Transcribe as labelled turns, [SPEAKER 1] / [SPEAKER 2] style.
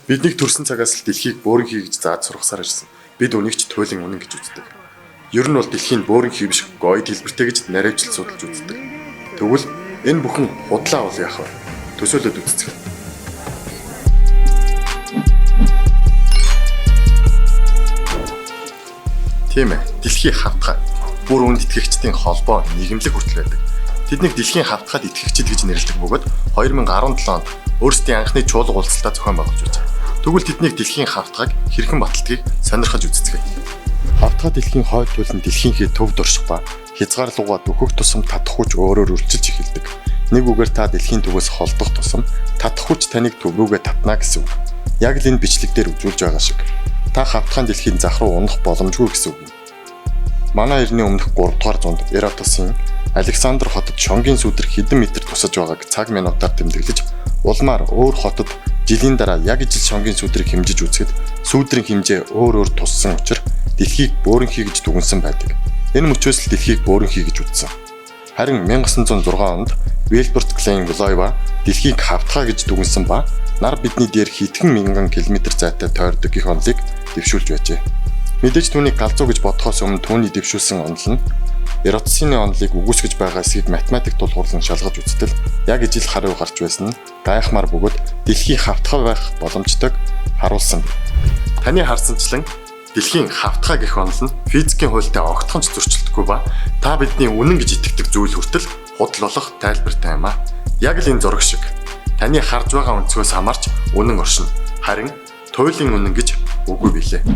[SPEAKER 1] Биднийг төрсэн цагаас л дэлхийг бөөрөнхий гэж зааж сургасаар ирсэн. Бид үнийг ч туйлын үнэн гэж үздэг. Ер нь бол дэлхийн бөөрөнхий биш гоёд хэлбэртэй гэж наривчлал судалж үздэг. Тэгвэл энэ бүхэн худлаа бол яах вэ? Төсөөлөд үзцгээе. Тийм ээ, дэлхийн хавтгай. Бүр үнд итгэгчдийн холбоо, нийгэмлэг хүртэл байдаг. Тэднийг дэлхийн хавтгайд итгэгчид гэж нэрлэдэг бөгөөд 2017 онд өөрсдийн анхны чуулга уулзалтаа зохион байгуулж байжээ. Тэгвэл тэднийг дэлхийн хавтгайг хэрхэн баталдгийг сонирхож үзцгээе. Хавтгай дэлхийн хойд туйлын дэлхийнхээ төв дурших ба хязгаарлууга дөхөх тусам татах хүч өөрөөр өөрчилж эхэлдэг. Нэг үгээр та дэлхийн төвөөс холдох тусам татах хүч таныг төв рүүгээ татна гэсэн үг. Яг л энэ бичлэг дээр үзүүлж байгаа шиг. Та хавтгаан дэлхийн зах руу унах боломжгүй гэсэн үг. Манай эртний өмнөх 3 дугаар зуунд Эратосын Александр хотод шонгийн сүдэр хэдэн метр тусаж байгааг цаг минутаар тэмдэглэж улмаар өөр хотод жилийн дараа яг ижил шонгийн сүдрийг хэмжиж үзэхэд сүүдрийн хэмжээ өөр өөр туссан учир дэлхийг бөөрөнхий гэж дүгнсэн байдаг. Энэ мөчөөс л дэлхийг бөөрөнхий гэж үзсэн. Харин 1906 онд Вилберт Клейн Влоева дэлхийг хавтгай гэж дүгнсэн ба нар бидний дээр хэдхэн мянган километр зайтай тойрдог гэх онолыг дэвшүүлж байжээ. Мэдээж түүнийг галзуу гэж бодохоос өмнө түүний дэвшүүлсэн онол нь Эратосны онолыг үгүйсгэж байгаа эсэхийг математик тулгуурлан шалгаж үзтэл яг ижил хариу гарч байсан нь гайхмаар бөгөөд дэлхий хавтгай байх боломжтойг харуулсан. Таны харсанчлан дэлхийн хавтгай гэх онол нь физикийн хуультай огтхон ч зөрчилдөхгүй ба та бидний үнэн гэж итгэдэг зүйл хүртэл худал болох тайлбартай юм а. Яг л энэ зураг шиг. Таны харж байгаа өнцгөөс хамаарч үнэн оршино. Харин туйлын үнэн гэж үгүй билээ.